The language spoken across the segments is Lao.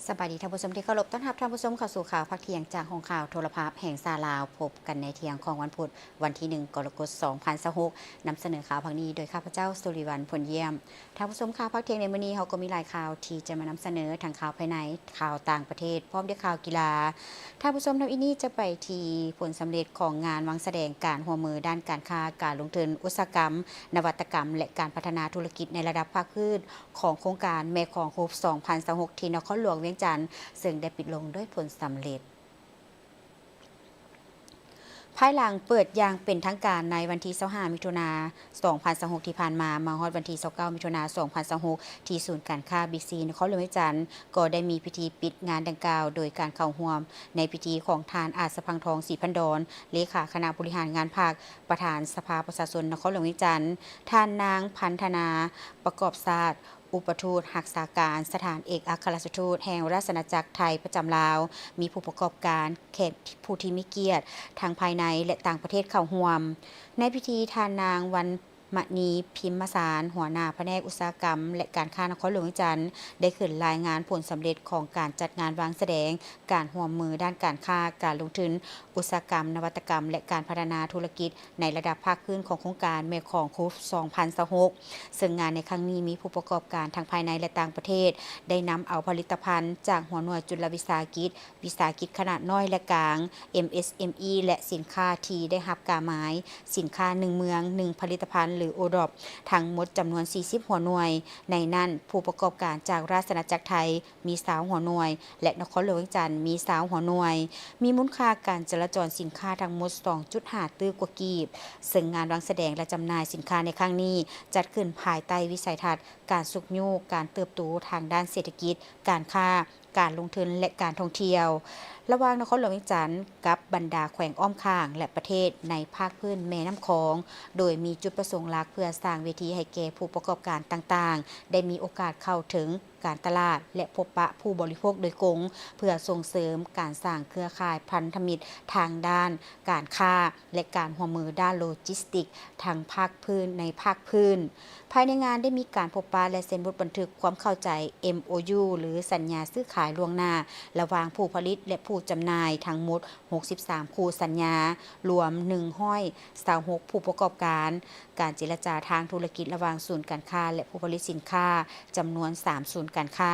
ສະບາຍດີທ່ານຜູ້ຊົມທີ່ເຄົາລົບ, ຕ້ອນຮັບທ່ານຜູ້ຊົມເຂົ້າສູ່ຂ່າວພາກທ່ຽງຈາກຫ້ອງຂ່າວໂທລະພາບແຫ່ງຊາດລາວ. ພົບກັນໃນທ່ຽງຂອງວັນພຸດ ວັນທີໜຶ່ງ ກໍລະກົດ ສອງພັນຊາວຫົກ, ນຳສະເໜີຂ່າວພາກນີ້ໂດຍຂ້າພະເຈົ້າ ສຸລິວັນ ພົນຢ້ຽມ. ທ່ານຜູ້ຊົມ, ຂ່າວພາກທ່ຽງໃນມື້ນີ້ ເຮົາກໍມີຫຼາຍຂ່າວທີ່ຈະມານຳສະເໜີ, ທັງຂ່າວພາຍໃນ, ຂ່າວຕ່າງປະເທດ, ພ້ອມດ້ວຍຂ່າວກິລາ. ທ່ານຜູ້ຊົມ, ນຳອີ່ນີ້ຈະໄປທີ່ຜົນສຳເລັດຂອງງານວາງສະແດງການຮ່ວມມືດ້ານການຄ້າ, ການລົງທຶນ, ອຸດສາຫະກຳ, ນະວັດຕະກຳ ແລະ ການພັດທະນາທຸລະກິດໃນລະດັບພາກພື້ນ ຂອງໂຄງການແມ່ຂອງໂຮບ ສອງພັນຊາວຫົກ ທີ່ນະຄອນຫຼວງວຽງຈັນ, ເຊິ່ງໄດ້ປິດລົງດ້ວຍຜົນສຳເລັດ. ພາຍຫຼັງເປີດຢ່າງເປັນທາງການໃນວັນທີ ຊາວຫ້າ ມິຖຸນາ ສອງພັນຊາວຫົກ ທີ່ຜ່ານມາ, ມາຮອດວັນທີ ຊາວເກົ້າ ມິຖຸນາ ສອງພັນຊາວຫົກ ທີ່ສູນການຄ້າ Big C ນະຄອນຫຼວງວຽງຈັນ, ກໍໄດ້ມີພິທີປິດງານດັ່ງກ່າວ ໂດຍການເຂົ້າຮ່ວມໃນພິທີຂອງທ່ານ ອາດສະພັງທອງ ສີພັນດອນ ເລຂາຄະນະບໍລິຫານງານພັກ, ປະທານສະພາປະຊາຊົນນະຄອນຫຼວງວຽງຈັນ, ທ່ານນາງ ພັນທະນາ ປະກອບຊາດ ອຸປະທູດຮັກສາການສະຖານເອກອັກຄະລັດຖະທູດແຫ່ງລາຊະອານາຈັກໄທປະຈຳລາວ, ມີຜູ້ປະກອບການ, ແຂກຜູ້ທີ່ມີກຽດ ທັງພາຍໃນ ແລະ ຕ່າງປະເທດເຂົ້າຮ່ວມ. ໃນພິທີ, ທ່ານນາງ ວັນມະນີ ພິມມະສານ ຫົວໜ້າພະແນກອຸດສາຫະກຳ ແລະ ການຄ້ານະຄອນຫຼວງວຽງຈັນ ໄດ້ຂຶ້ນລາຍງານຜົນສຳເລັດຂອງການຈັດງານວາງສະແດງການຮ່ວມມືດ້ານການຄ້າ, ການລົງທຶນ, ອຸດສາຫະກຳ, ນະວັດຕະກຳ ແລະ ການພັດທະນາທຸລະກິດ ໃນລະດັບພາກພື້ນຂອງໂຄງການແມ່ຂອງໂຮບ ສອງພັນຊາວຫົກ ເຊິ່ງງານໃນຄັ້ງນີ້ມີຜູ້ປະກອບການທັງພາຍໃນ ແລະ ຕ່າງປະເທດ ໄດ້ນຳເອົາຜະລິດຕະພັນຈາກຫົວໜ່ວຍຈຸລະວິສາຫະກິດ, ວິສາຫະກິດຂະໜາດນ້ອຍ ແລະ ກາງ, MSME ແລະ ສິນຄ້າທີ່ໄດ້ຮັບກາໝາຍສິນຄ້າໜຶ່ງເມືອງ ໜຶ່ງຜະລິດຕະພັນ ຫຼື ODOP ທັງໝົດຈຳນວນສີ່ສິບຫົວໜ່ວຍ, ໃນນັ້ນຜູ້ປະກອບການຈາກລາຊະອານາຈັກໄທ ມີຊາວຫົວໜ່ວຍ ແລະ ນະຄອນຫຼວງວຽງຈັນມີຊາວຫົວໜ່ວຍ, ມີມູນຄ່າການຈະລາຈອນສິນຄ້າທັງໝົດສອງຈຸດຫ້າຕື້ກວ່າກີບ, ເຊິ່ງງານວາງສະແດງ ແລະ ຈຳໜ່າຍສິນຄ້າໃນຄັ້ງນີ້ ຈັດຂຶ້ນພາຍໃຕ້ວິໄສທັດການຊຸກຍູ້ການເຕີບໂຕທາງດ້ານເສດຖະກິດ, ການຄ້າ, ການລົງທຶນ ແລະ ການທ່ອງທ່ຽວ ລະຫວ່າງນະຄອນຫຼວງວຽງຈັນກັບບັນດາແຂວງອ້ອມຂ້າງ ແລະ ປະເທດໃນພາກພື້ນແມ່ນ້ຳຂອງ, ໂດຍມີຈຸດປະສົງຫຼັກເພື່ອສ້າງເວທີໃຫ້ແກ່ຜູ້ປະກອບການຕ່າງໆ ໄດ້ມີໂອກາດເຂົ້າເຖິງ ການຕະຫຼາດ ແລະ ພົບປະຜູ້ບໍລິໂພກໂດຍກົງ ເພື່ອສົ່ງເສີມການສ້າງເຄືອຂ່າຍພັນທະມິດທາງດ້ານການຄ້າ ແລະ ການຮ່ວມມືດ້ານໂລຈິສຕິກທັງພາກພື້ນ, ໃນພາກພື້ນ. ພາຍໃນງານໄດ້ມີການພົບປະ ແລະ ເຊັນບົດບັນທຶກຄວາມເຂົ້າໃຈ MOU ຫຼື ສັນຍາຊື້ຂາຍລ່ວງໜ້າ ລະຫວ່າງຜູ້ຜະລິດ ແລະ ຜູ້ຈຳໜ່າຍ ທັງໝົດຫົກສິບສາມຄູ່ສັນຍາ, ລວມໜຶ່ງຮ້ອຍຊາວຫົກຜູ້ປະກອບການ. ການເຈລະຈາທາງທຸລະກິດລະຫວ່າງສູນການຄ້າ ແລະ ຜູ້ຜະລິດສິນຄ້າ ຈຳນວນສາມສູນການຄ້າ.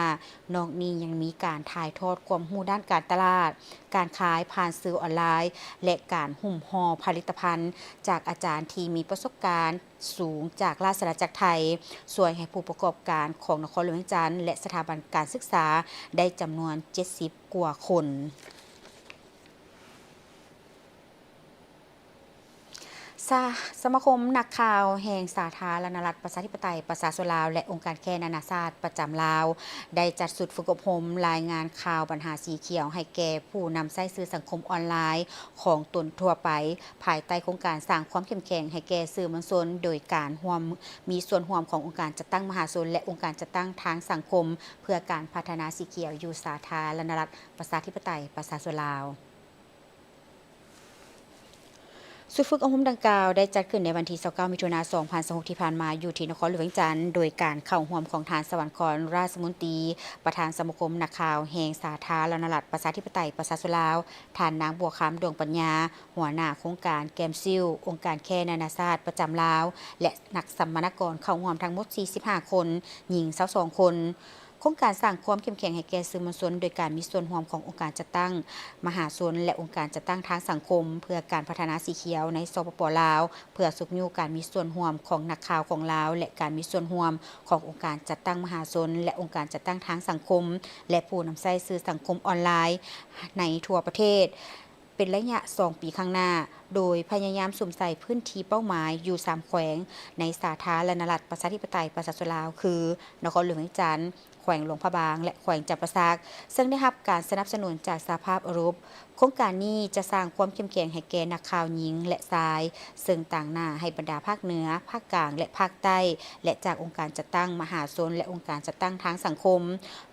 ນອກນີ້ຍັງມີການຖ່າຍທອດຄວາມຮູ້ດ້ານການຕະຫຼາດ, ການຂາຍຜ່ານສື່ອອນລາຍ ແລະ ການຫຸ້ມຫໍ່ຜະລິດຕະພັນຈາກອາຈານທີ່ມີປະສົບການສູງຈາກລາຊະອານາຈັກໄທ, ຊ່ວຍໃຫ້ຜູ້ປະກອບການຂອງນະຄອນຫຼວງວຽງຈັນ ແລະ ສະຖາບັນການສຶກສາໄດ້ຈຳນວນເຈັດສິບກວ່າຄົນ. ສະ ສະມາຄົມນັກຂ່າວແຫ່ງສາທາລະນະລັດປະຊາທິປະໄຕປະຊາຊົນລາວ ແລະ ອົງການແຄນານາຊາດປະຈຳລາວ ໄດ້ຈັດຊຸດຝຶກອົບຮົມລາຍງານຂ່າວບັນຫາສີຂຽວໃຫ້ແກ່ຜູ້ນຳໃຊ້ສື່ສັງຄົມອອນລາຍຂອງຕົນທົ່ວໄປ, ພາຍໃຕ້ໂຄງການສ້າງຄວາມເຂັ້ມແຂງໃຫ້ແກ່ສື່ມວນຊົນ ໂດຍການຮ່ວມ ມີສ່ວນຮ່ວມຂອງອົງການຈັດຕັ້ງມະຫາຊົນ ແລະ ອົງການຈັດຕັ້ງທາງສັງຄົມ ເພື່ອການພັດທະນາສີຂຽວຢູ່ສາທາລະນະລັດປະຊາທິປະໄຕປະຊາຊົນລາວ. ຊຸດຝຶກອົບຮົມດັ່ງກ່າວໄດ້ຈັດຂຶ້ນໃນວັນທີ ຊາວເກົ້າ ມິຖຸນາ ສອງພັນຊາວຫົກ ທີ່ຜ່ານມາ ຢູ່ທີ່ນະຄອນຫຼວງວຽງຈັນ, ໂດຍການເຂົ້າຮ່ວມຂອງທ່ານ ສະຫວັນຄອນ ຣາຊມົນຕີ ປະທານສະມາຄົມນັກຂ່າວແຫ່ງສາທາລະນະລັດປະຊາທິປະໄຕປະຊາຊົນລາວ, ທ່ານນາງ ບົວຄຳ ດວງປັນຍາ ຫົວໜ້າໂຄງການແກມຊິວ ອົງການແຄນານາຊາດປະຈຳລາວ ແລະ ນັກສຳມະນາກອນເຂົ້າຮ່ວມທັງໝົດ ສີ່ສິບຫ້າຄົນ, ຍິງ ຊາວສອງຄົນ. ໂຄງການສ້າງຄວາມເຂັ້ມແຂງໃຫ້ແກ່ສື່ມວນຊົນ ໂດຍການມີສ່ວນຮ່ວມຂອງອົງການຈັດຕັ້ງມະຫາຊົນ ແລະ ອົງການຈັດຕັ້ງທາງສັງຄົມ ເພື່ອການພັດທະນາສີຂຽວໃນ ສປປ ລາວ, ເພື່ອຊຸກຍູ້ການມີສ່ວນຮ່ວມຂອງນັກຂ່າວຂອງລາວ ແລະ ການມີສ່ວນຮ່ວມຂອງອົງການຈັດຕັ້ງມະຫາຊົນ ແລະ ອົງການຈັດຕັ້ງທາງສັງຄົມ ແລະ ຜູ້ນຳໃຊ້ສື່ສັງຄົມອອນລາຍໃນທົ່ວປະເທດ ເປັນໄລຍະສອງປີຂ້າງໜ້າ, ໂດຍພະຍາຍາມສຸມໃສ່ພື້ນທີ່ເປົ້າໝາຍຢູ່ສາມແຂວງໃນສາທາລະນະລັດປະຊາທິປະໄຕປະຊາຊົນລາວ ຄື ນະຄອນຫຼວງວຽງຈັນ, ແຂວງຫຼວງພະບາງ ແລະ ແຂວງຈຳປາສັກ, ເຊິ່ງໄດ້ຮັບການສະໜັບສະໜູນຈາກສະຫະພາບເອີຣົບ. ໂຄງການນີ້ຈະສ້າງຄວາມເຂັ້ມແຂງໃຫ້ແກ່ນັກຂ່າວຍິງ ແລະ ຊາຍ, ເຊິ່ງຕາງໜ້າໃຫ້ບັນດາພາກເໜືອ, ພາກກາງ ແລະ ພາກໃຕ້, ແລະ ຈາກອົງການຈັດຕັ້ງມະຫາຊົນ ແລະ ອົງການຈັດຕັ້ງທາງສັງຄົມ,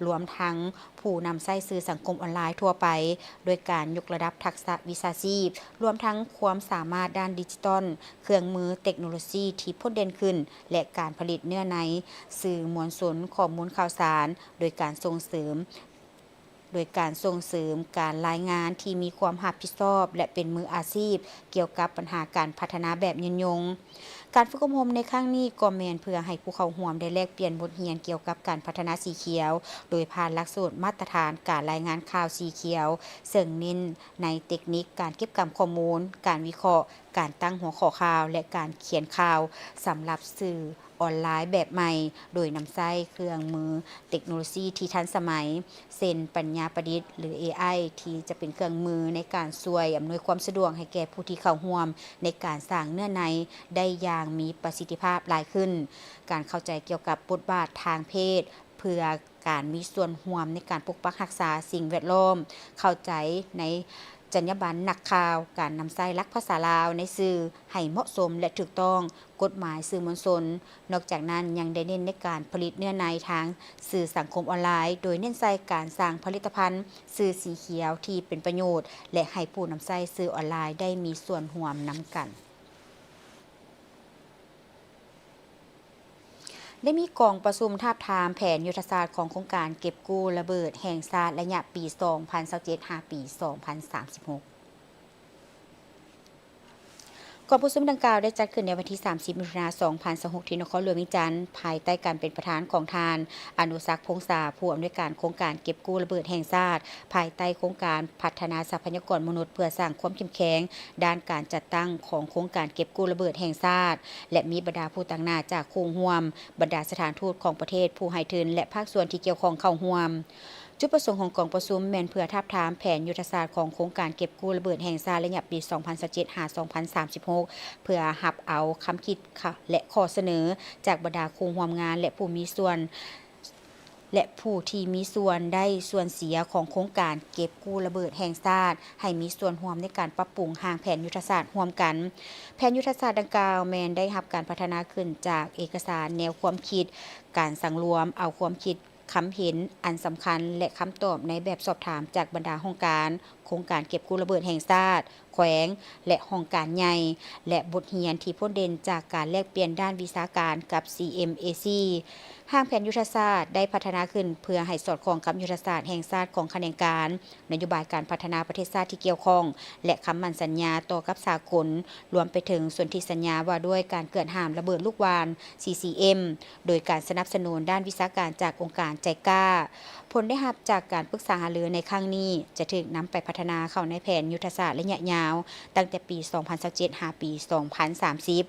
ລວມທັງ ຜູ້ນຳໃຊ້ສື່ສັງຄົມອອນລາຍທົ່ວໄປ, ໂດຍການຍົກລະດັບທັກສະວິຊາຊີບ, ລວມທັງຄວາມສາມາດດ້ານດິຈິຕອນ, ເຄື່ອງມືເຕັກໂນໂລຊີທີ່ພົ້ນເດັ່ນຂຶ້ນ ແລະ ການຜະລິດເນື້ອໃນສື່ມວນຊົນ, ຂໍ້ມູນຂ່າວສານ, ໂດຍການສົ່ງເສີມ ໂດຍການສົ່ງເສີມການລາຍງານທີ່ມີຄວາມຮັບຜິດຊອບ ແລະ ເປັນມືອາຊີບ ກ່ຽວກັບບັນຫາການພັດທະນາແບບຍືນຍົງ. ການຝຶກອົບຮົມໃນຄັ້ງນີ້ກໍແມ່ນເພື່ອໃຫ້ຜູ້ເຂົ້າຮ່ວມໄດ້ແລກປ່ຽນບົດຮຽນກ່ຽວກັບການພັດທະນາສີຂຽວ ໂດຍຜ່ານຫຼັກສູດມາດຕະຖານການລາຍງານຂ່າວສີຂຽວ, ເຊິ່ງເນັ້ນໃນເຕັກນິກການເກັບກຳຂໍ້ມູນ, ການວິເຄາະ, ການຕັ້ງຫົວຂໍ້ຂ່າວ ແລະ ການຂຽນຂ່າວສຳລັບສື່ອອນລາຍແບບໃໝ່, ໂດຍນຳໃຊ້ເຄື່ອງມືເຕັກໂນໂລຊີທີ່ທັນສະໄໝ ເຊັ່ນ ປັນຍາປະດິດ ຫຼື ເອໄອ ທີ່ຈະເປັນເຄື່ອງມືໃນການຊ່ວຍອຳນວຍຄວາມສະດວກໃຫ້ແກ່ຜູ້ທີ່ເຂົ້າຮ່ວມໃນການສ້າງເນື້ອໃນໄດ້ຢ່າງມີປະສິດທິພາບຫຼາຍຂຶ້ນ, ການເຂົ້າໃຈກ່ຽວກັບບົດບາດທາງເພດ ເພື່ອການມີສ່ວນຮ່ວມໃນການປົກປັກຮັກສາສິ່ງແວດລ້ອມ, ເຂົ້າໃຈໃນຈັນຍາບັນນັກຂ່າວ, ການນຳໃຊ້ຫຼັກພາສາລາວໃນສື່ໃຫ້ເໝາະສົມ ແລະ ຖືກຕ້ອງ, ກົດໝາຍສື່ມວນຊົນ. ນອກຈາກນັ້ນຍັງໄດ້ເນັ້ນໃນການຜະລິດເນື້ອໃນທາງສື່ສັງຄົມອອນລາຍ, ໂດຍເນັ້ນໃສ່ການສ້າງຜະລິດຕະພັນສື່ສີຂຽວທີ່ເປັນປະໂຫຍດ ແລະ ໃຫ້ຜູ້ນຳໃຊ້ສື່ອອນລາຍໄດ້ມີສ່ວນຮ່ວມນຳກັນ. ໄດ້ມີກອງປະຊຸມທາບທາມແຜນຍຸດທະສາດຂອງໂຄງການເກັບກູ້ລະເບີດແຫ່ງຊາດໄລຍະປີສອງພັນຊາວເຈັດ ຫາປີສອງພັນສາມສິບຫົກ. ກອງປະຊຸມດັ່ງກ່າວໄດ້ຈັດຂຶ້ນໃນວັນທີສາມສິບ ມິຖຸນາ ສອງພັນຊາວຫົກ ທີ່ນະຄອນຫຼວງວຽງຈັນ, ພາຍໃຕ້ການເປັນປະທານຂອງທ່ານ ອະນຸສັກ ພົງສາ, ຜູ້ອຳນວຍການໂຄງການເກັບກູ້ລະເບີດແຫ່ງຊາດ, ພາຍໃຕ້ໂຄງການພັດທະນາຊັບພະຍາກອນມະນຸດເພື່ອສ້າງຄວາມເຂັ້ມແຂງດ້ານການຈັດຕັ້ງຂອງໂຄງການເກັບກູ້ລະເບີດແຫ່ງຊາດ ແລະ ມີບັນດາຜູ້ຕາງໜ້າຈາກຄູ່ຮ່ວມ, ບັນດາສະຖານທູດຂອງປະເທດ, ຜູ້ໃຫ້ທຶນ ແລະ ພາກສ່ວນທີ່ກ່ຽວຂ້ອງເຂົ້າຮ່ວມ. ຈຸດປະສົງຂອງກອງປະຊຸມແມ່ນເພື່ອທາບທາມແຜນຍຸດທະສາດຂອງໂຄງການເກັບກູ້ລະເບີດແຫ່ງຊາດໄລຍະປີສອງພັນຊາວເຈັດ ຫາ ສອງພັນສາມສິບຫົກ ເພື່ອຮັບເອົາຄຳຄິດ ແລະ ຂໍ້ສະເໜີຈາກບັນດາຄູ່ຮ່ວມງານ ແລະ ຜູ້ມີສ່ວນ ແລະ ຜູ້ທີ່ມີສ່ວນໄດ້ສ່ວນເສຍຂອງໂຄງການເກັບກູ້ລະເບີດແຫ່ງຊາດ ໃຫ້ມີສ່ວນຮ່ວມໃນການປັບປຸງຮ່າງແຜນຍຸດທະສາດຮ່ວມກັນ. ແຜນຍຸດທະສາດດັ່ງກ່າວແມ່ນໄດ້ຮັບການພັດທະນາຂຶ້ນຈາກເອກະສານແນວຄວາມຄິດ, ການສັງລວມເອົາຄວາມຄິດ, ຄຳເຫັນອັນສຳຄັນ ແລະ ຄຳຕອບໃນແບບສອບຖາມຈາກບັນດາຫ້ອງການ, ໂຄງການເກັບກູ້ລະເບີດແຫ່ງຊາດ, ແຂວງ ແລະ ຫ້ອງການໃຫຍ່ ແລະ ບົດຮຽນທີ່ພົ້ນເດັ່ນຈາກການແລກປ່ຽນດ້ານວິຊາການກັບ ຊີເອັມເອຊີ. ຮ່າງແຜນຍຸດທະສາດໄດ້ພັດທະນາຂຶ້ນເພື່ອໃຫ້ສອດຄ່ອງກັບຍຸດທະສາດແຫ່ງຊາດຂອງຂະແໜງການ, ນະໂຍບາຍການພັດທະນາປະເທດຊາດທີ່ກ່ຽວຂ້ອງ ແລະ ຄຳໝັ້ນສັນຍາຕໍ່ກັບສາກົນ, ລວມໄປເຖິງສົນທິສັນຍາວ່າດ້ວຍການເກືອດຫ້າມລະເບີດລູກຫວ່ານ ຊີຊີເອັມ ໂດຍການສະໜັບສະໜູນດ້ານວິຊາການຈາກອົງການໄຈກາ. ຜົນໄດ້ຮັບຈາກການປຶກສາຫາລືໃນຄັ້ງນີ້ ຈະຖືກນຳໄປພັດທະນາເຂົ້າໃນແຜນຍຸດທະສາດໄລຍະຍາວ ຕັ້ງແຕ່ປີສອງພັນຊາວເຈັດ ຫາປີສອງພັນສາມສິບ.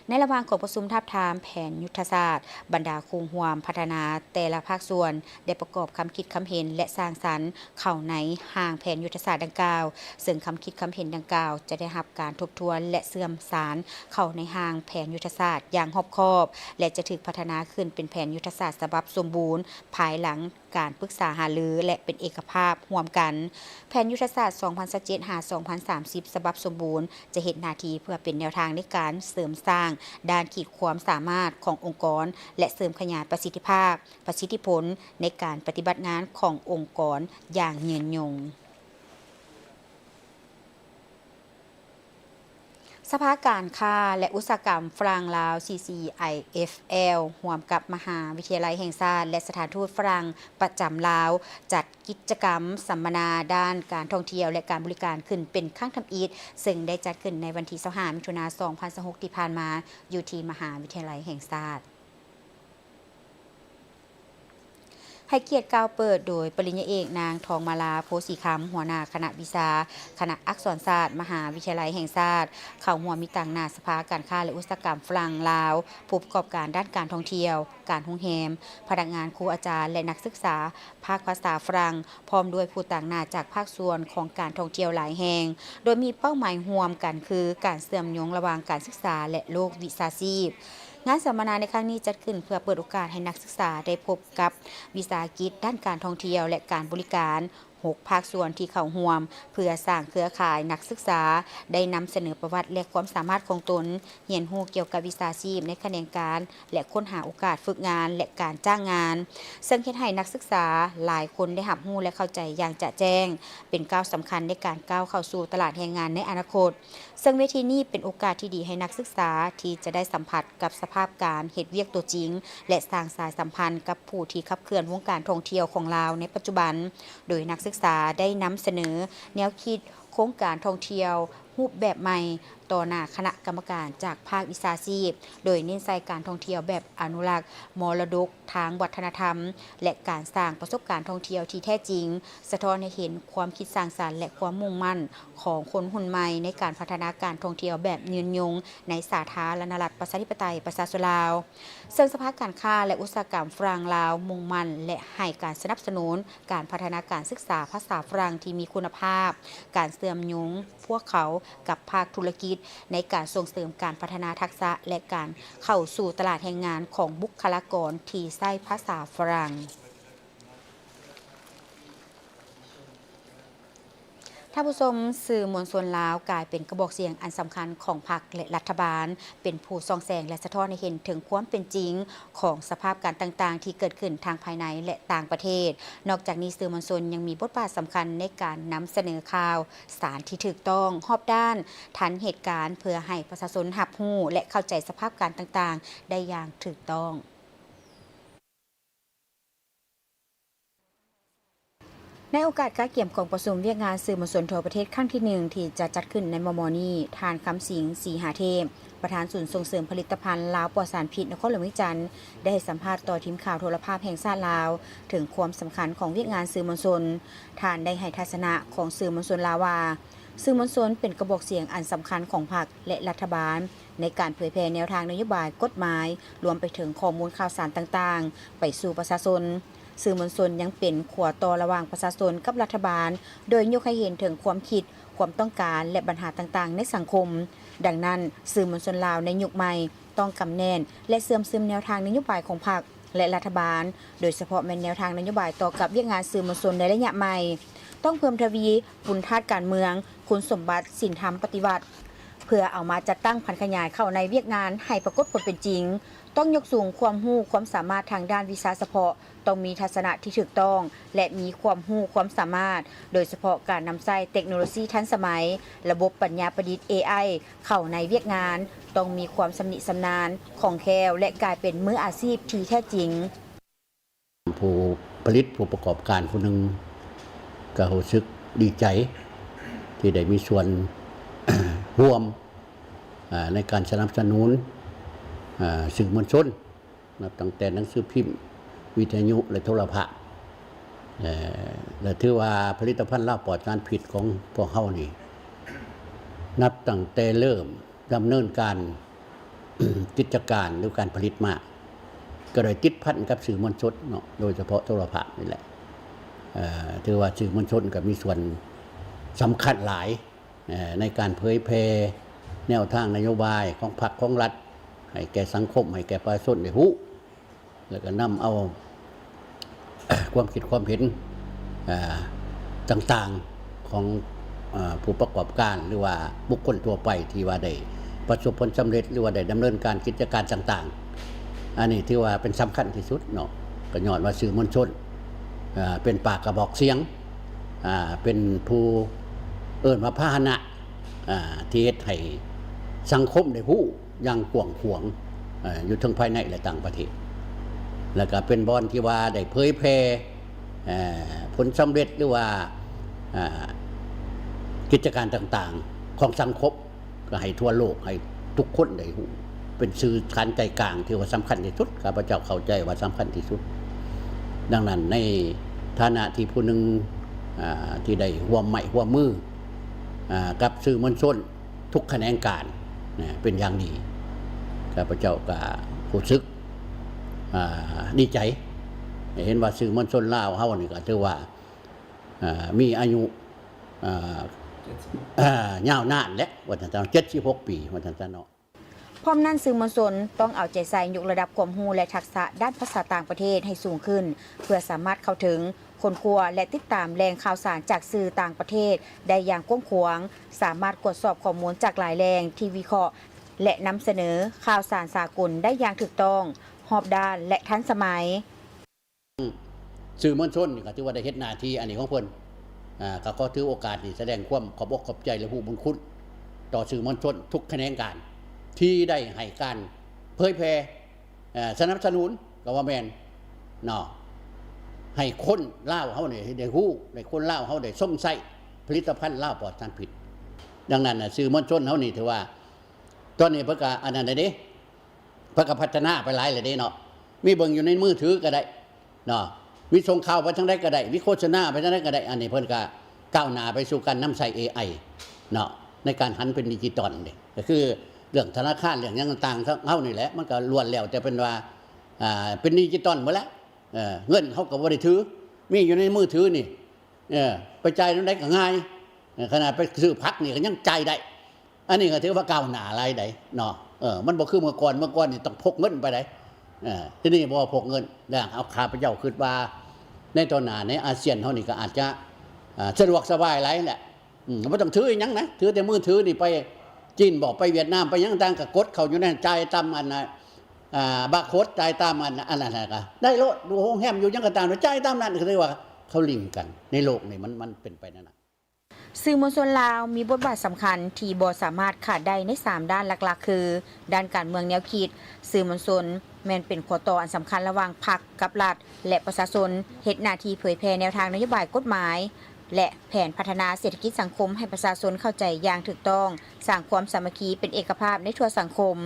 ໃນລະຫວ່າງກອງປະຊຸມທາບທາມແຜນຍຸດທະສາດ, ບັນດາຄູ່ຮ່ວມພັດທະນາແຕ່ລະພາກສ່ວນ ໄດ້ປະກອບຄຳຄິດຄຳເຫັນ ແລະ ສ້າງສັນເຂົ້າໃນຮ່າງແຜນຍຸດທະສາດດັ່ງກ່າວ, ເຊິ່ງຄຳຄິດຄຳເຫັນດັ່ງກ່າວຈະໄດ້ຮັບການທົບທວນ ແລະ ເຊື່ອມສານເຂົ້າໃນຮ່າງແຜນຍຸດທະສາດຢ່າງຮອບຄອບ ແລະ ຈະຖືກພັດທະນາຂຶ້ນເປັນແຜນຍຸດທະສາດສະບັບສົມບູນ ພາຍຫຼັງການປຶກສາຫາລື ແລະ ເປັນເອກະພາບຮ່ວມກັນ. ແຜນຍຸດທະສາດສອງພັນຊາວເຈັດ ຫາ ສອງພັນສາມສິບ ສະບັບສົມບູນ ຈະເຮັດໜ້າທີ່ເພື່ອເປັນແນວທາງໃນການເສີມສ້າງດ້ານຂີດຄວາມສາມາດຂອງອົງກອນ ແລະ ເສີມຂະຫຍາຍປະສິດທິພາບ, ປະສິດທິຜົນໃນການປະຕິບັດງານຂອງອົງກອນຢ່າງຍືນຍົງ. ສະພາການຄ້າ ແລະ ອຸດສາຫະກຳຝຣັ່ງລາວ ຊີຊີໄອເອັຟແອລ ຮ່ວມກັບມະຫາວິທະຍາໄລແຫ່ງຊາດ ແລະ ສະຖານທູດຝຣັ່ງປະຈຳລາວ ຈັດກິດຈະກຳສຳມະນາດ້ານການທ່ອງທ່ຽວ ແລະ ການບໍລິການຂຶ້ນເປັນຄັ້ງທຳອິດ, ເຊິ່ງໄດ້ຈັດຂຶ້ນໃນວັນທີຊາວຫ້າ ມິຖຸນາ ສອງພັນຊາວຫົກ ທີ່ຜ່ານມາ ຢູ່ທີ່ມະຫາວິທະຍາໄລແຫ່ງຊາດ. ໃຫ້ກຽດກ່າວເປີດໂດຍປະລິນຍາເອກ ນາງ ທອງມາລາ ໂພສີຄຳ, ຫົວໜ້າຄະນະວິຊາ ຄະນະອັກສອນສາດ ມະຫາວິທະຍາໄລແຫ່ງຊາດ, ເຂົ້າຮ່ວມມີຕາງໜ້າສະພາການຄ້າ ແລະ ອຸດສາຫະກຳຝຣັ່ງລາວ, ຜູ້ປະກອບການດ້ານການທ່ອງທ່ຽວ, ການໂຮງແຮມ, ພະນັກງານ, ຄູອາຈານ ແລະ ນັກສຶກສາພາກພາສາຝຣັ່ງ, ພ້ອມດ້ວຍຜູ້ຕາງໜ້າຈາກພາກສ່ວນຂອງການທ່ອງທ່ຽວຫຼາຍແຫ່ງ, ໂດຍມີເປົ້າໝາຍຮ່ວມກັນຄື ການເຊື່ອມໂຍງລະຫວ່າງການສຶກສາ ແລະ ໂລກວິຊາຊີບ. ງານສຳມະນາໃນຄັ້ງນີ້ຈັດຂຶ້ນເພື່ອເປີດໂອກາດໃຫ້ນັກສຶກສາໄດ້ພົບກັບວິສາຫະກິດດ້ານການທ່ອງທ່ຽວ ແລະ ການບໍລິການ, ໂຮ ກພາກສ່ວນທີ່ເຂົ້າຮ່ວມ ເພື່ອສ້າງເຄືອຂ່າຍນັກສຶກສາ ໄດ້ນຳສະເໜີປະຫວັດ ແລະ ຄວາມສາມາດຂອງຕົນ, ຮຽນຮູ້ກ່ຽວກັບວິຊາຊີບໃນຂະແໜງການ ແລະ ຄົ້ນຫາໂອກາດຝຶກງານ ແລະ ການຈ້າງງານ, ເຊິ່ງເຮັດໃຫ້ນັກສຶກສາຫຼາຍຄົນໄດ້ຮັບຮູ້ ແລະ ເຂົ້າໃຈຢ່າງຈະແຈ້ງ, ເປັນກ້າວສຳຄັນໃນການກ້າວເຂົ້າສູ່ຕະຫຼາດແຮງງານໃນອະນາຄົດ. ເຊິ່ງເວທີນີ້ເປັນໂອກາດທີ່ດີໃຫ້ນັກສຶກສາທີ່ຈະໄດ້ສຳຜັດກັບສະພາບການເຮັດວຽກຕົວຈິງ ແລະ ສ້າງສາຍສຳພັນກັບຜູ້ທີ່ຂັບເຄື່ອນວົງການທ່ອງທ່ຽວຂອງລາວໃນປັດຈຸບັນ, ໂດຍນັກສຶກສາໄດ້ນຳສະເໜີແນວຄິດໂຄງການທ່ອງທ່ຽວຮູບແບບໃໝ່ຕໍ່ໜ້າຄະນະກຳມະການຈາກພາກວິຊາຊີບ, ໂດຍເນັ້ນໃສ່ການທ່ອງທ່ຽວແບບອະນຸລັກມໍລະດົກທາງວັດທະນະທຳ ແລະ ການສ້າງປະສົບການທ່ອງທ່ຽວທີ່ແທ້ຈິງ, ສະທ້ອນໃຫ້ເຫັນຄວາມຄິດສ້າງສັນ ແລະ ຄວາມມຸ່ງໝັ້ນຂອງຄົນຮຸ່ນໃໝ່ໃນການພັດທະນາການທ່ອງທ່ຽວແບບຍືນຍົງໃນສາທາລະນະລັດ ປະຊາທິປະໄຕ ປະຊາຊົນລາວ. ເຊິ່ງສະພາການຄ້າ ແລະ ອຸດສາຫະກຳຝຣັ່ງລາວມຸ່ງໝັ້ນ ແລະ ໃຫ້ການສະໜັບສະໜູນການພັດທະນາການສຶກສາພາສາຝຣັ່ງທີ່ມີຄຸນນະພາບ, ການເຊື່ອມໂຍງພວກເຂົາກັບພາກທຸລະກິດ ໃນການສົ່ງເສີມການພັດທະນາທັກສະ ແລະ ການເຂົ້າສູ່ຕະຫຼາດແຮງງານຂອງບຸກຄະລາກອນທີ່ໃຊ້ພາສາຝຣັ່ງ. ທ່ານຜູ້ຊົມ, ສື່ມວນຊົນລາວກາຍເປັນກະບອກສຽງອັນສຳຄັນຂອງພັກ ແລະ ລັດຖະບານ, ເປັນຜູ້ສ່ອງແສງ ແລະ ສະທ້ອນໃຫ້ເຫັນເຖິງຄວາມເປັນຈິງຂອງສະພາບການຕ່າງໆທີ່ເກີດຂຶ້ນທັງພາຍໃນ ແລະ ຕ່າງປະເທດ. ນອກຈາກນີ້, ສື່ມວນຊົນຍັງມີບົດບາດສຳຄັນໃນການນຳສະເໜີຂ່າວສານທີ່ຖືກຕ້ອງ, ຮອບດ້ານ, ທັນເຫດການ ເພື່ອໃຫ້ປະຊາຊົນຮັບຮູ້ ແລະ ເຂົ້າໃຈສະພາບການຕ່າງໆໄດ້ຢ່າງຖືກຕ້ອງ. ໃນໂອກາດກະກຽມກອງປະຊຸມວຽກງານສື່ມວນຊົນທົ່ວປະເທດຄັ້ງທີໜຶ່ງ ທີ່ຈະຈັດຂຶ້ນໃນມໍ່ໆນີ້, ທ່ານ ຄຳສິງ ສີຫາເທບ, ປະທານສູນສົ່ງເສີມຜະລິດຕະພັນລາວປອດສານພິດນະຄອນຫຼວງວຽງຈັນ ໄດ້ໃຫ້ສຳພາດຕໍ່ທີມຂ່າວໂທລະພາບແຫ່ງຊາດລາວ ເຖິງຄວາມສຳຄັນຂອງວຽກງານສື່ມວນຊົນ. ທ່ານໄດ້ໃຫ້ທັດສະນະຂອງສື່ມວນຊົນລາວວ່າ, ສື່ມວນຊົນເປັນກະບອກສຽງອັນສຳຄັນຂອງພັກ ແລະ ລັດຖະບານ ໃນການເຜີຍແຜ່ແນວທາງນະໂຍບາຍ, ກົດໝາຍ, ລວມໄປເຖິງຂໍ້ມູນຂ່າວສານຕ່າງໆ ໄປສູ່ປະຊາຊົນ. ສື່ມວນຊົນຍັງເປັນຂົວຕໍ່ລະຫວ່າງປະຊາຊົນກັບລັດຖະບານ, ໂດຍຍົກໃຫ້ເຫັນເຖິງຄວາມຄິດ, ຄວາມຕ້ອງການ ແລະ ບັນຫາຕ່າງໆໃນສັງຄົມ. ດັ່ງນັ້ນ, ສື່ມວນຊົນລາວໃນຍຸກໃໝ່ ຕ້ອງກຳແໜ້ນ ແລະ ເຊື່ອມຊຶມແນວທາງນະໂຍບາຍຂອງພັກ ແລະ ລັດຖະບານ, ໂດຍສະເພາະແມ່ນແນວທາງນະໂຍບາຍຕໍ່ກັບວຽກງານສື່ມວນຊົນໃນໄລຍະໃໝ່. ຕ້ອງເພີ່ມທະວີຄຸນທາດການເມືອງ, ຄຸນສົມບັດ, ສິນທຳປະຕິວັດ ເພື່ອເອົາມາຈັດຕັ້ງຜັນຂະຫຍາຍເຂົ້າໃນວຽກງານໃຫ້ປາກົດຜົນເປັນຈິງ. ຕ້ອງຍົກສູງຄວາມຮູ້ຄວາມສາມາດທາງດ້ານວິຊາສະເພາະ, ຕ້ອງມີທັດສະນະທີ່ຖືກຕ້ອງ ແລະ ມີຄວາມຮູ້ຄວາມສາມາດ, ໂດຍສະເພາະການນຳໃຊ້ເຕັກໂນໂລຊີທັນສະໄໝ, ລະບົບປັນຍາປະດິດ ເອໄອ ເຂົ້າໃນວຽກງານ, ຕ້ອງມີຄວາມຊຳນິຊຳນານ, ຄ່ອງແຄ້ວ ແລະ ກາຍເປັນມືອາຊີບທີ່ແທ້ຈິງ. ຜູ້ຜະລິດ, ຜູ້ປະກອບການຜູ້ໜຶ່ງ ກໍຮູ້ສຶກດີໃຈທີ່ໄດ້ມີສ່ວນຮ່ວມ ອາ ໃນການສະໜັບສະໜູນ ອາ ສື່ມວນຊົນ ນັບຕັ້ງແຕ່ໜັງສືພິມ, ວິທະຍຸ ແລະ ໂທລະພາບ ແລະ ຖືວ່າຜະລິດຕະພັນລາວປອດສານພິດຂອງພວກເຮົານີ້ ນັບຕັ້ງແຕ່ເລີ່ມ ດຳເນີນການ ກິດຈະການ ຫຼື ການຜະລິດມາ ກໍໄດ້ຕິດພັນກັບສື່ມວນຊົນເນາະ, ໂດຍສະເພາະໂທລະພາບນີ້ແຫຼະ. ເອີ ຖືວ່າສື່ມວນຊົນກໍມີສ່ວນສຳຄັນຫຼາຍ ເອີ ໃນການເຜີຍແຜ່ແນວທາງນະໂຍບາຍຂອງພັກຂອງລັດ ໃຫ້ແກ່ສັງຄົມ, ໃຫ້ແກ່ປະຊາຊົນໄດ້ຮູ້ ແລ້ວກໍນຳເອົາ ຄວາມຄິດຄວາມເຫັນ ເອີ ຕ່າງໆຂອງ ເອີ ຜູ້ປະກອບການ ຫຼືວ່າບຸກຄົນທົ່ວໄປທີ່ວ່າໄດ້ປະສົບຜົນສຳເລັດ ຫຼືວ່າໄດ້ດຳເນີນການກິດຈະການຕ່າງໆ. ອັນນີ້ຖືວ່າເປັນສຳຄັນທີ່ສຸດເນາະ, ກໍຍ້ອນວ່າສື່ມວນຊົນ ເອີ ເປັນປາກກະບອກສຽງ ເປັນຜູ້ເອີ້ນວ່າພາຫະນະ ທີ່ເຮັດໃຫ້ສັງຄົມໄດ້ຮູ້ຢ່າງກວ້າງຂວາງ ເອີ ຢູ່ເທິງພາຍໃນ ແລະ ຕ່າງປະເທດ, ແລ້ວກໍເປັນບ່ອນທີ່ວ່າໄດ້ເຜີຍແຜ່ ເອີ ຜົນສຳເລັດ ຫຼືວ່າ ເອີ ກິດຈະການຕ່າງໆຂອງສັງຄົມ ກໍໃຫ້ທົ່ວໂລກ, ໃຫ້ທຸກຄົນໄດ້ຮູ້, ເປັນສື່ສານໃຈກາງທີ່ວ່າສຳຄັນທີ່ສຸດ, ຂ້າພະເຈົ້າເຂົ້າໃຈວ່າສຳຄັນທີ່ສຸດ. ດັ່ງນັ້ນ ໃນຖານະທີ່ຜູ້ໜຶ່ງ ອາ ທີ່ໄດ້ຮ່ວມໄມ້ຮ່ວມມື ອາ ກັບສື່ມວນຊົນ ທຸກຂະແໜງການນະ ເປັນຢ່າງດີ. ຂ້າພະເຈົ້າກໍຮູ້ສຶກ ອາ ດີໃຈ ເຫັນວ່າສື່ມວນຊົນລາວເຮົານີ້ກໍຖືວ່າ ອາ ມີອາຍຸ ອາ ຍາວນານແຫຼະ ວ່າຊັ້ນຊະ, ເຈັດສິບຫົກປີ ວ່າຊັ້ນຊະເນາະ. ພ້ອມນັ້ນ, ສື່ມວນຊົນຕ້ອງເອົາໃຈໃສ່ຍົກລະດັບຄວາມຮູ້ ແລະ ທັກສະດ້ານພາສາຕ່າງປະເທດໃຫ້ສູງຂຶ້ນ ເພື່ອສາມາດເຂົ້າເຖິງ ຄົ້ນຄວ້າ ແລະ ຕິດຕາມແຫຼ່ງຂ່າວສານຈາກສື່ຕ່າງປະເທດໄດ້ຢ່າງກວ້າງຂວາງ, ສາມາດກວດສອບຂໍ້ມູນຈາກຫຼາຍແຫຼ່ງທີ່ວິເຄາະ ແລະ ນຳສະເໜີຂ່າວສານສາກົນໄດ້ຢ່າງຖືກຕ້ອງ, ຮອບດ້ານ ແລະ ທັນສະໄໝ. ສື່ມວນຊົນນີ້ກໍຖືວ່າໄດ້ເຮັດໜ້າທີ່ອັນນີ້ຂອງເພິ່ນ. ອາ ກໍຂໍຖືໂອກາດນີ້ສະແດງຄວາມຂອບອົກຂອບໃຈ ແລະ ຮູ້ບຸນຄຸນຕໍ່ສື່ມວນຊົນທຸກຂະແໜງການ ທີ່ໄດ້ໃຫ້ການເຜີຍແຜ່ ເອີ ສະໜັບສະໜູນ ກໍວ່າແມ່ນເນາະ ໃຫ້ຄົນລາວເຮົານີ້ໄດ້ຮູ້ ໃຫ້ຄົນລາວເຮົາໄດ້ຊົມໃຊ້ຜະລິດຕະພັນລາວປອດສານພິດ. ດັ່ງນັ້ນນະ ສື່ມວນຊົນເຮົານີ້ຖືວ່າ ຕອນນີ້ເພິ່ນກໍອັນນັ້ນແລ້ວເດ້ ເພິ່ນກໍພັດທະນາໄປຫຼາຍແລ້ວເດ້ເນາະ ມີເບິ່ງຢູ່ໃນມືຖືກໍໄດ້ເນາະ ມີສົ່ງຂ່າວໄປທາງໃດກໍໄດ້ ມີໂຄສະນາໄປທາງໃດກໍໄດ້. ອັນນີ້ເພິ່ນກໍກ້າວໜ້າໄປສູ່ການນຳໃຊ້ເອໄອເນາະ ໃນການຫັນເປັນດິຈິຕອນເດ້ ກໍຄືເລື່ອງທະນາຄານ ເລື່ອງຫຍັງຕ່າງໆ ເຮົານີ້ແຫຼະ ມັນກໍລ້ວນແລ້ວແຕ່ເປັນວ່າ ອ່າ ເປັນດິຈິຕອນໝົດແລ້ວ. ເອີ ເງິນເຮົາກໍບໍ່ໄດ້ຖື ມີຢູ່ໃນມືຖືນີ້ ເອີ ໄປຈ່າຍແນວໃດກໍງ່າຍ ເອີ ຂະໜາດໄປຊື້ຜັກນີ້ກໍຍັງຈ່າຍໄດ້. ອັນນີ້ກໍຖືວ່າກ້າວໜ້າຫຼາຍໃດເນາະ ເອີ ມັນບໍ່ຄືເມື່ອກ່ອນ ເມື່ອກ່ອນນີ້ຕ້ອງພົກເງິນໄປໃດ ເອີ ທີນີ້ບໍ່ພົກເງິນແລ້ວ. ເອົາ ຂ້າພະເຈົ້າຄິດວ່າໃນຕໍ່ໜ້າໃນອາຊຽນເຮົານີ້ກໍອາດຈະ ອາ ສະດວກສະບາຍຫຼາຍແຫຼະ ອືມ ບໍ່ຕ້ອງຖືອີ່ຫຍັງນະ ຖືແຕ່ມືຖືນີ້ ໄປຈີນບໍ ໄປຫວຽດນາມ ໄປຫຍັງຕ່າງ ກໍກົດເຂົ້າຢູ່ໃນ ຈ່າຍຕາມອັນ ອ່າ ບາໂຄດ ຈ່າຍຕາມອັນ ອັນນັ້ນ ກໍໄດ້ໂລດ. ຢູ່ໂຮງແຮມ ຢູ່ຫຍັງກໍຕາມ ຈ່າຍຕາມນັ້ນ ກໍຖືວ່າເຂົາລິງກັນ. ໃນໂລກນີ້ມັນ ມັນເປັນໄປແນວນັ້ນ. ສື່ມວນຊົນລາວມີບົດບາດສຳຄັນທີ່ບໍ່ສາມາດຂາດໄດ້ໃນສາມດ້ານຫຼັກໆ ຄື ດ້ານການເມືອງແນວຄິດ, ສື່ມວນຊົນແມ່ນເປັນຂໍ້ຕໍ່ອັນສຳຄັນລະຫວ່າງພັກກັບລັດ ແລະ ປະຊາຊົນ, ເຮັດໜ້າທີ່ເຜີຍແຜ່ແນວທາງນະໂຍບາຍ, ກົດໝາຍ ແລະ ແຜນພັດທະນາເສດຖະກິດສັງຄົມໃຫ້ປະຊາຊົນເຂົ້າໃຈຢ່າງຖືກຕ້ອງ, ສ້າງຄວາມສາມັກຄີເປັນເອກະພາບໃນທົ່ວສັງຄົມ.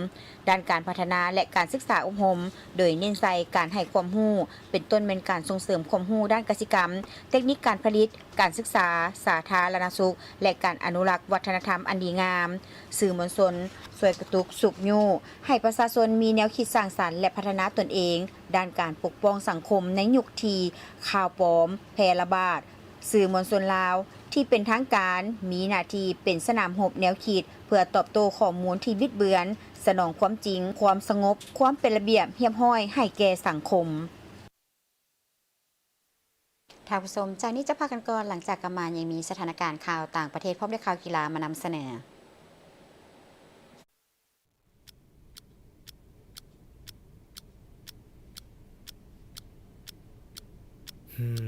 ດ້ານການພັດທະນາ ແລະ ການສຶກສາອົບຮົມ ໂດຍເນັ້ນໃສ່ການໃຫ້ຄວາມຮູ້ ເປັນຕົ້ນແມ່ນການສົ່ງເສີມຄວາມຮູ້ດ້ານກະສິກຳ, ເຕັກນິກການຜະລິດ, ການສຶກສາ, ສາທາລະນະສຸກ ແລະ ການອະນຸລັກວັດທະນະທຳອັນດີງາມ. ສື່ມວນຊົນຊ່ວຍກະຕຸກຊຸກຍູ້ໃຫ້ປະຊາຊົນມີແນວຄິດສ້າງສັນ ແລະ ພັດທະນາຕົນເອງ ດ້ານການປົກປ້ອງສັງຄົມໃນຍຸກທີ່ຂ່າວປອມແຜ່ລະບາດ. ສື່ມວນຊົນລາວທີ່ເປັນທາງການມີໜ້າທີ່ເປັນສະໜາມຮົບແນວຄິດ ເພື່ອຕອບໂຕ້ຂໍ້ມູນທີ່ບິດເບືອນ, ສະໜອງຄວາມຈິງ, ຄວາມສະຫງົບ, ຄວາມເປັນລະບຽບຮຽບຮ້ອຍໃຫ້ແກ່ສັງຄົມ. ທ່ານຜູ້ຊົມ, ຈາກນີ້ຈະພັກກັນກ່ອນ, ຫຼັງຈາກກັບມາຍັງມີສະຖານະການຂ່າວຕ່າງປະເທດ ພ້ອມດ້ວຍຂ່າວກິລາມານຳສະເໜີ.